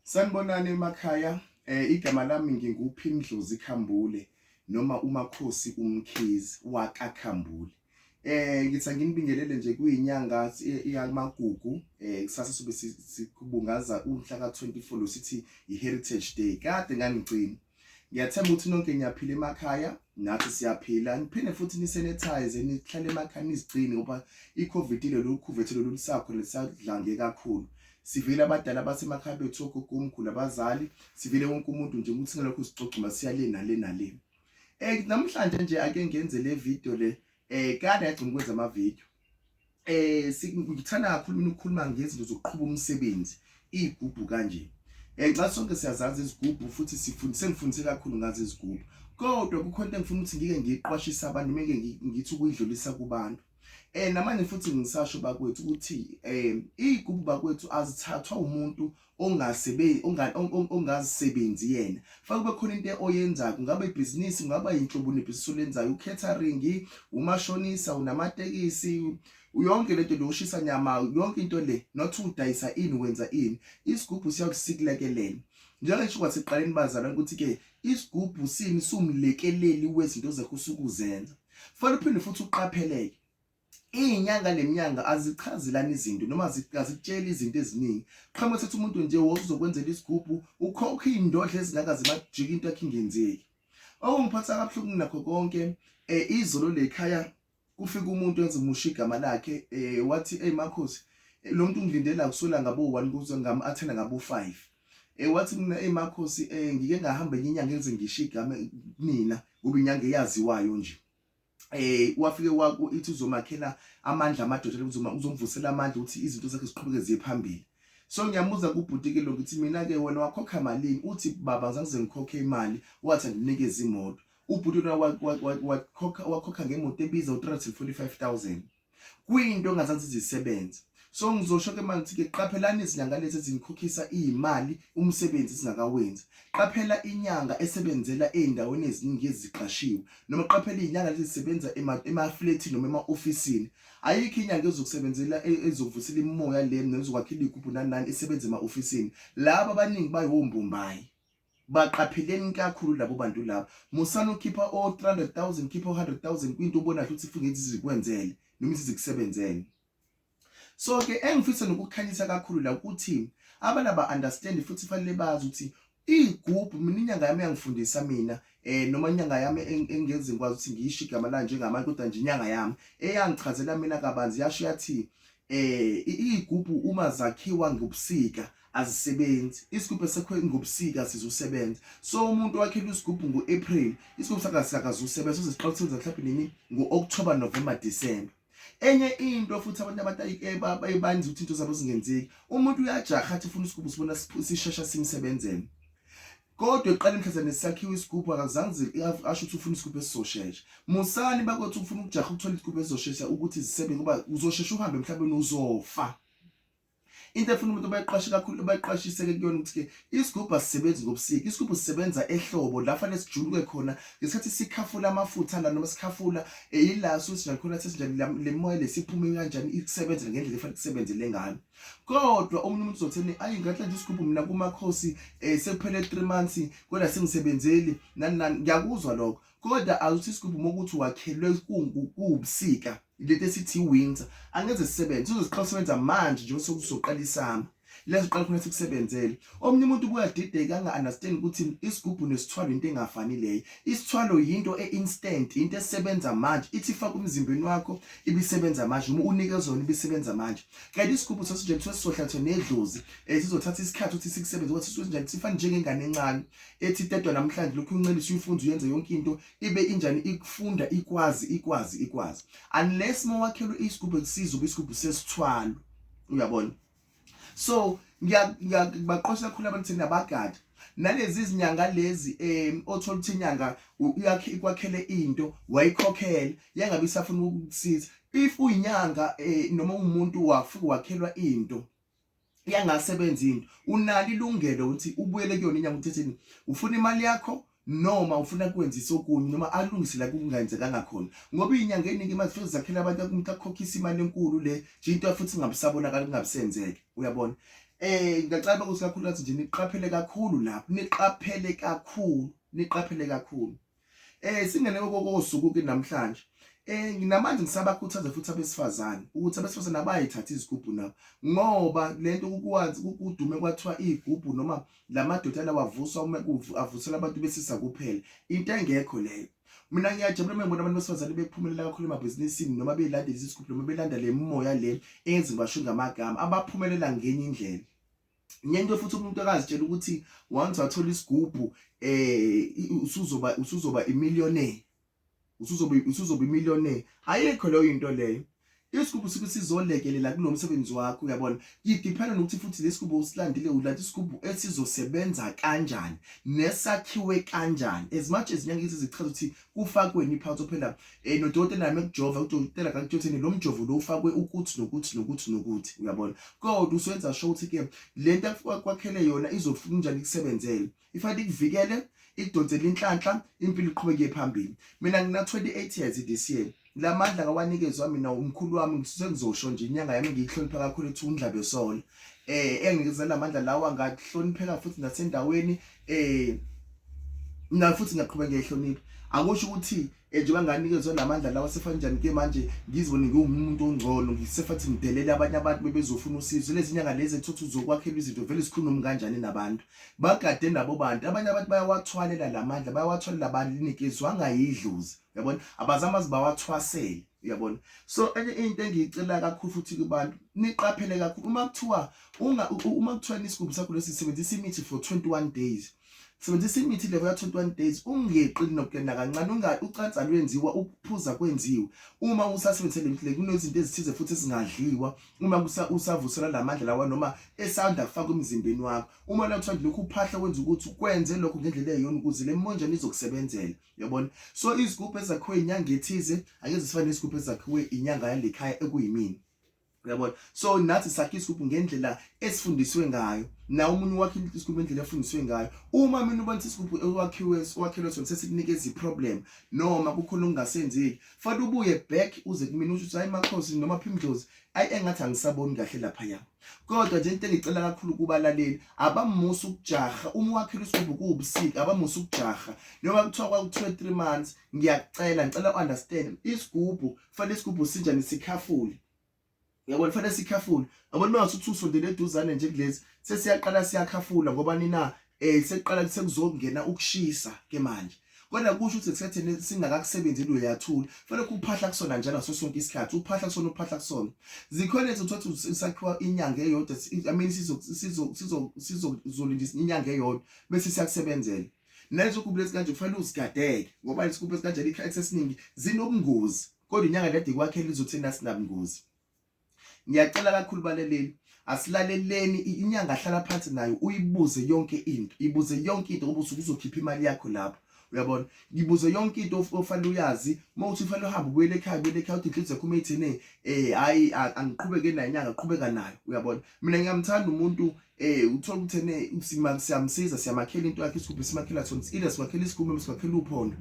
Sanibonani emakhaya. Igama lami nginguPhimdlozi Khambule noma uMakhosi uMkhize wakaKhambule. Ngithi anginibingelele nje kuyinyanga yamagugu. Kusasa sobe sikubungaza umhla ka-24 lo sithi i-Heritage Day. Kade nganigcina. Ngiyathemba ukuthi nonke niyaphila emakhaya, nathi siyaphila. Niphinde futhi nisanitize, nihlale emakhaya nizigcine ngoba i-COVID lolu ukhuvethe lolu lusakhona lisadlange kakhulu. Sivile abadala basemakhaya bethu ogogo, omkhulu, abazali, sivile wonke umuntu nje ukuthi ngalokhu sicocoma siya le nale nale. Namhlanje nje ake ngenze le video le, kade yagcina ukwenza ama video. Ngithanda kakhulu mina ukukhuluma ngezinto zokuqhuba umsebenzi igubhu kanje. Xa sonke siyazazi izigubhu futhi sifundise sengifundise kakhulu ngazo izigubhu. Kodwa kukhona into engifuna ukuthi ngike ngiyiqwashise abantu noma ngike ngithi ukuyidlulisa kubantu. Namanje futhi ngisasho bakwethu ukuthi iy'gubhu bakwethu azithathwa umuntu ongasebe ongazisebenzi yena. Fanele kube khona into oyenzayo, kungaba ibhizinisi, kungaba yinhlobo nebhizinisi olenzayo, u-catering, umashonisa, unamatekisi, yonke lento le ushisa nyama, yonke into le, not udayisa ini wenza ini. Isigubhu siyakusikulekelela. Njengasho kwasekuqaleni bazalwane ukuthi-ke isigubhu sini siwumlekeleli wezinto zakho osuke uzenza. Fanele uphinde futhi uqapheleke. Iy'nyanga neminyanga azichazelani izinto noma azikutsheli izinto eziningi. Qhamuka uthatha umuntu nje woza uzokwenzela isigubhu, ukhokhe iy'ndodla ezingaka zimajika into yakho ingenzeki. Okungiphatha kabuhlungu nakho konke, izolo le khaya kufika umuntu enze umusho igama lakhe, wathi eyi Makhosi, lo muntu ungilindela kusukela ngabo-1 kuze ngam-athenda ngabo-5. Wathi mina eyi Makhosi, ngike ngahamba enye inyanga engize ngisho igama kunina ngoba inyanga eyaziwayo nje. Wafike waku ithi uzomakhela amandla amadoda uzoma uzomvusela amandla ukuthi izinto zakhe ziqhubeke ziye phambili. So ngiyamuza kubhuti ke lo ngithi mina ke wena wakhokha malini, uthi baba ngizange ngikhokhe imali, wathi anginikeze imoto. Ubhuti lona wakhokha ngemoto ebiza u-345,000 kwinto engazange zisebenze. So ngizosho ke manje ke qaphelani izinyanga lezi ezinikhokhisa imali umsebenzi singakawenzi. Qaphela inyanga esebenzela ezindaweni eziningi eziqashiwe noma qaphela izinyanga lezi zisebenza emaflethini noma ema-ofisini. Ayikho inyanga ezokusebenzela ezokuvusela imimoya le nezokwakhela igubhu nani nani isebenza ema-ofisini. Laba abaningi bayiwombombayi. Baqapheleni kakhulu labo bantu laba. Musani ukukhipha o-300,000, khipha o-100,000 kwinto obonayo ukuthi ifuna ukuthi izikwenzele noma izikusebenzele. So ke engifisa nokukhanyisa kakhulu la ukuthi abantu aba understand futhi fanele bazi ukuthi igubhu mina inyanga yami yangifundisa mina noma inyanga yami engenze ngikwazi ukuthi ngiyisho igama layo njengamanje kodwa nje inyanga yami eyangichazela mina kabanzi yasho yathi igubhu uma zakhiwa ngobusika azisebenzi. Isigubhu esekhiwe ngobusika sizosebenza. So umuntu wakhela isigubhu ngo-April, isigubhu sakhe asikazusebenza, uze siqale ukusebenza mhlawumbe nini? Ngo-October, November, December. Enye into futhi abantu ababanza ukuthi into zabo zingenzeki, umuntu uyajaha athi ufuna isigubhu sibona sishesha simsebenzele. Kodwa eqala mhlazane sakhiwe isigubhu akazange asho ukuthi ufuna isigubhu esizoshesha. Musani bakwethu ufuna ukujaha ukuthola isigubhu esizoshesha ukuthi zisebenze ngoba uzoshesha uhambe emhlabeni uzofa. Into efuna umuntu bayiqwashe kakhulu bayiqwashiseke kuyona ukuthi ke isigubhu asisebenzi ngobusika, isigubhu sisebenza ehlobo la fanele sijuluke khona ngesikhathi sikhafula amafutha la noma sikhafula ila suthi khona sesinjani le moya lesiphume kanjani ikusebenzele ngendlela efanele kusebenzele ngayo. Kodwa omunye umuntu uzotheni ayi ngathi nje isigubhu mina kumakhosi sekuphele 3 months kodwa singisebenzeli nani nani, ngiyakuzwa lokho. Kodwa awuthi isigubhu uma ukuthi wakhelwe kuwubusika lento esithi winter angeze sisebenze, uzoziqala ukusebenza manje njengoba sekuzoqala isama la siqala khona sikusebenzele. Omunye umuntu ubuya dideka anga understand ukuthi isigubhu nesithwalo into engafani leyo. Isithwalo yinto e-instant, into esebenza manje, ithi ifaka umzimbeni wakho ibisebenza manje noma unikezwe yona ibisebenza manje. Kanti isigubhu sasinjani sisohlatshwa nedlozi, sizothatha isikhathi ukuthi sikusebenze ukuthi sinjani sifana njengengane encane ethi tetwa namhlanje lokhu uncelisa uyifunza uyenze yonke into ibe injani ikufunda ikwazi ikwazi ikwazi unless mawakhelwe isigubhu ekusiza isigubhu sesithwalo, uyabona. So ngiyabaqosha kakhulu abantu thina abagadi nalezi izinyanga lezi othola ukuthi inyanga uyakhe ikwakhele into wayikhokhela yangabe isafuna ukukusiza. If uyinyanga noma umuntu wafika wakhelwa into yangasebenza into, unalo ilungelo ukuthi ubuyele kuyona inyanga uthetheni ufuna imali yakho Noma ufuna kwenzisa okunye noma alungise la kungenzekanga khona, ngoba izinyanga eziningi manje futhi zakhela abantu, umuntu akukhokhisa imali enkulu le nje into futhi ingabisabonakala, kungabisenzeke, uyabona. Ngiyacela ukuthi kakhulukazi nje niqaphele kakhulu lapho, niqaphele kakhulu, niqaphele kakhulu. Singene kosuku ke namhlanje. Nginamanje ngisabakhuthaza futhi abesifazane ukuthi abesifazane abayithatha izigubhu nabo, ngoba lento ukwazi kudume kwathiwa izigubhu noma lamadoda lawa avuswa uma avusela abantu besisa kuphela, into engekho leyo. Mina ngiyajabula uma ngibona abantu besifazane bephumelela kakhulu emabhizinisini noma belandela isigubhu noma belanda le moya le eyenza ngibasho ngamagama, abaphumelela ngenye indlela. Ngento futhi umuntu akazitshela ukuthi once wathola isigubhu usuzoba imillionaire, usuzoba imillionaire, ayikho leyo into leyo. Isigubhu suke sizolekelela kulo msebenzi wakho, uyabona. Kudiphenda nokuthi futhi lesigubhu usilandile, ulanda isigubhu esizosebenza kanjani nesakhiwe kanjani. As much as inyanga izichaza ukuthi kufakweni iphakathi phela, nodokotela nami ekujova, udokotela akakutsheli lo mjovo lo ufakwe ukuthi nokuthi nokuthi nokuthi, uyabona. Kodwa usuyenza sure ukuthi ke lento akwakhele yona izofika kanjani ikusebenzele, ifanele ikuvikele, ikudonsele inhlanhla, impilo iqhubeke phambili. Mina ngina 28 years this year. Lamandla ngawanikezwa mina umkhulu wami, sengizosho nje inyanga yami ngiyihlonipha kakhulu ethi uNdlabe Solo. Enginikeza lamandla lawa, ngahlonipheka futhi nasendaweni, mina futhi ngiyaqhubeka ngiyayihlonipha. Akusho ukuthi njengoba nganikezwa lamandla lawa sefana njani ke manje ngizibone ngiwumuntu ongcono, ngisefathi ngidelele abanye abantu bebezofuna usizo. Lezi nyanga lezi ethotha uzokwakhela izinto vele sikhuluma kanjani nabantu, bagade nabo bantu. Abanye abantu bayawathwalela lamandla, bayawathwalela, banikezwanga yidlozi, uyabona, abazama bawathwasele, uyabona. So enye into engiyicela kakhulu futhi kubantu, niqaphele kakhulu uma kuthiwa uma kuthiwa isigubhu sakho lesi sisebenzisa imithi for 21 days, sebenzisa imithi level ya 21 days, ungeqi nokena kancane, unga ucansi alwenziwa, ukuphuza kwenziwe uma usasebenzisa le mithi le. Kunezinto ezithize futhi ezingadliwa uma usavusela lamandla lawa noma esanda kufaka emzimbeni wakho. Uma la kuthiwa lokhu uphahla kwenza ukuthi kwenze lokho ngendlela eyiyona ukuze le monjana izokusebenzela, uyabona. So izigubhu ezakhiwe inyanga ethize angeke zifane nezigubhu ezakhiwe inyanga yalekhaya ekuyimina, uyabona. So nathi sakhe isigubhu ngendlela esifundiswe ngayo, na omunye wakhe isigubhu ngendlela efundiswe ngayo. Uma mina ubona isigubhu ewakhiwe wakhelwe sona sesikunikeza iproblem noma kukhona okungasenzeki, fanele ubuye back uze kumina usho ukuthi hayi Makhosi noma Phimdlozi, ayi engathi angisaboni kahle lapha ya. Kodwa nje into engicela kakhulu kubalaleli, abamusa ukujaha uma wakhela isigubhu kuwubusika, abamusa ukujaha noma kuthiwa kwakuthiwe 3 months. Ngiyacela, ngicela understand, isigubhu fanele isigubhu sinjani sikhafule, uyabona, fanele sikhafule, yabona. Uma uthi usondele eduzane nje kulezi sesiyaqala siyakhafula, ngoba nina sekuqala sekuzongena ukushisa ke manje. Kodwa kusho ukuthi esikhathini singakakusebenzeli uyathula, fanele uphahla kusona njalo ngaso sonke isikhathi, uphahla kusona, uphahla kusona. Zikhona ethi uthatha isakhiwa inyanga eyodwa, I mean sizo sizo sizo sizolinda inyanga eyodwa bese siyakusebenzela. Lezo gubhu lezi kanje kufanele uzigadeke, ngoba isigubhu esikanje ikhathi esiningi zinobungozi, kodwa inyanga lede kwakhela izothi nasinabungozi. Ngiyacela kakhulu balaleli, asilaleleni inyanga, hlala phansi nayo uyibuze yonke into, ibuze yonke into, ngoba usuke uzokhipha imali yakho lapho, uyabona. Ngibuze yonke into ofanele uyazi. Uma uthi ufanele uhambe ubuyele ekhaya, ubuyele ekhaya, uthi inhliziyo yakho uma ithini, hayi angiqhubeke nayo inyanga, qhubeka nayo, uyabona. Mina ngiyamthanda umuntu, uthola ukuthi ene siyamsiza, siyamakhela into yakhe isigubhu, simakhela sona, either simakhela isigubhu noma simakhela uphondo,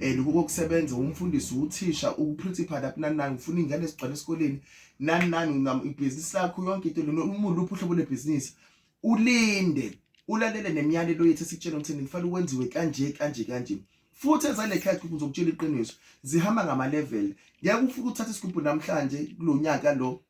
lokho kokusebenza, umfundisi, uthisha, uprincipal lapha, nani nani, ufuna ingane ezigcwala esikoleni, nani nani, ibhizinisi lakho, yonke into lona, uma uluphi uhlobo lwebhizinisi, ulinde ulalele nemiyalelo yethu esikutshela ukuthi kufanele kwenziwe kanje kanje kanje. Futhi ezale khaya ngizokutshela iqiniso, zihamba ngama level. Ngeke ufike uthathe isigubhu namhlanje kulonyaka lo,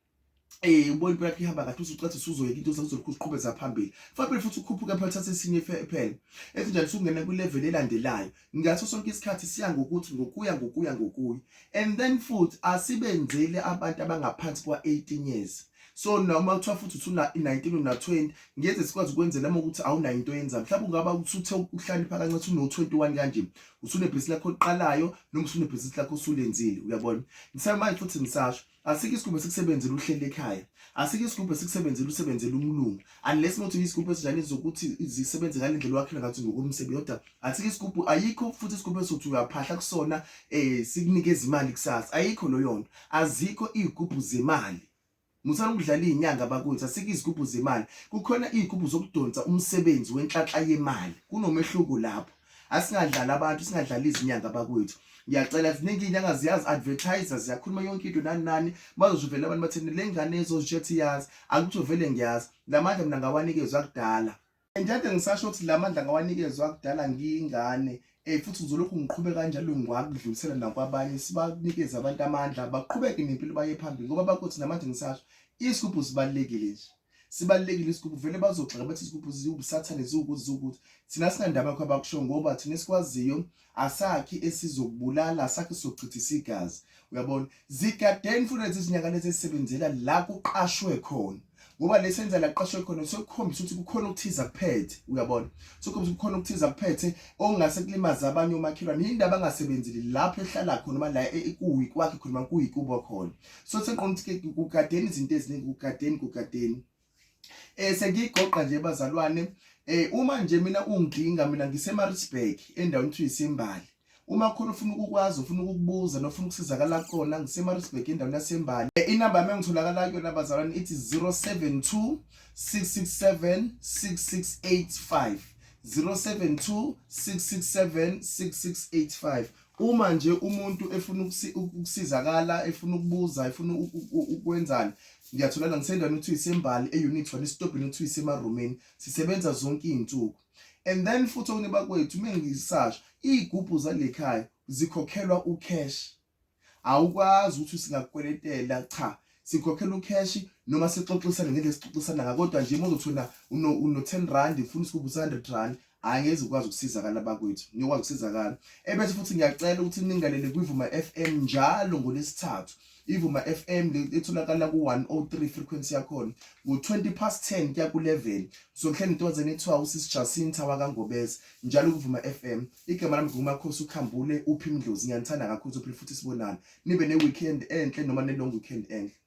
ubona impilo yakho ihamba kahle, usucathi usuzoyeka into uzolokhu uziqhubeza phambili. Fanele futhi ukhuphuke phela, uthathe esinye phela esinjani, usungena kwilevel elandelayo. Ngaso sonke isikhathi siya ngokuthi ngokuya ngokuya ngokuya. And then futhi asibenzele abantu abangaphansi kwa-18 years. So noma kuthiwa futhi usuna 19 una 20, ngeze sikwazi ukwenzela uma ukuthi awunayo into oyenzayo. Mhlawumbe ungaba usuthe ukuhlakanipha kancane, uno 21 kanje, usunebhizinisi lakho oliqalayo noma usunebhizinisi lakho osulenzile, uyabona. Ngisamanje futhi ngisasho, asikho isigubhu esikusebenzela uhleli ekhaya, asikho isigubhu esikusebenzela usebenzela umlungu, unless ukuthi isigubhu esinjani zokuthi zisebenze ngale ndlela wakhela ngathi ngokomsebenzi. Kodwa asikho isigubhu, ayikho futhi isigubhu esokuthi uyaphahla kusona sikunikeza imali kusasa, ayikho leyo nto. Azikho izigubhu zemali, musana ukudlala izinyanga bakwethu, asikho izigubhu zemali. Kukhona izigubhu zokudonsa umsebenzi wenhlanhla yemali, kunomehluko lapho. Asingadlali abantu, singadlali izinyanga bakwethu. Ngiyacela ziningi izinyanga ziyazi advertiser ziyakhuluma yonke into nani nani bazozivela abantu bathini le ngane ezozitshethi yazi akutho vele ngiyazi lamandla mina ngawanikezwa kudala. Njengoba ngisasho ukuthi la mandla ngawanikezwa kudala ngiyingane eh futhi ngizolokhu ngiqhube kanjalo ngiwakudlulisela nakwabanye sibanikeze abantu amandla baqhubeke nempilo baye phambili ngoba bakuthi namanje ngisasho isigubhu sibalulekile nje sibalulekile isigubhu vele bazogxeka bathi isigubhu ziwubusathane ziwukuthi ziwukuthi thina sinandaba yakho abakusho ngoba thina esikwaziyo asakhi esizokubulala asakhi sizochithisa igazi uyabona zigadeni futhi lezi zinyanga lezi ezisebenzela la kuqashwe khona ngoba lesenza la kuqashwe khona sokukhombisa ukuthi kukhona okuthiza kuphethe uyabona sokukhombisa kukhona okuthiza kuphethe okungase kulimaze abanye omakhelwane yindaba angasebenzeli lapho ehlala khona noma la e, kuyi kwakhe khona kuyikubo khona so sengiqonda ukuthi kugadeni izinto eziningi kugadeni kugadeni Eh sengiyigoqa nje bazalwane eh uma nje mina ungidinga mina ngiseMaritzburg endaweni kuthiwa iseMbali uma khona ufuna ukukwazi ufuna ukukubuza nofuna ukusizakala kona ngiseMaritzburg endaweni yaseMbali eh, inamba yami engitholakala kuyona bazalwane ithi 072 667 6685 072 667 6685 Uma nje umuntu efuna ukusizakala, efuna ukubuza, efuna ukwenzani, ngiyatholana ngisendaweni kuthiwa iseMbali e-Unit 1 esitobhini kuthiwa iseMarumeni. Sisebenza zonke iy'nsuku. And then futhi okunye bakwethu uma ngisasho iy'gubhu zale khaya zikhokhelwa ucash. Awukwazi ukuthi singakukweletela cha sikhokhela ucash noma sixoxisane ngendlela esixoxisana ngayo kodwa nje uma uzothi wena uno-10 rand ufuna isigubhu sa-100 rand angeze ukwazi ukusizakala bakwethu ngiyokwazi ukusizakala ebese futhi ngiyacela ukuthi ningalele kwivuma FM njalo ngolesithathu ivuma FM etholakala ku-103 frequency yakhona ngo-20 past 10 kuya ku-11 sokuhlela intombazane ethiwa usisi Jacinta wakangobese njalo kuvuma FM igama lami ngumakhosi ukhambule uphi imdlozi ngiyanithanda kakhulu sophile futhi sibonane nibe ne-weekend enhle noma ne-long weekend enhle.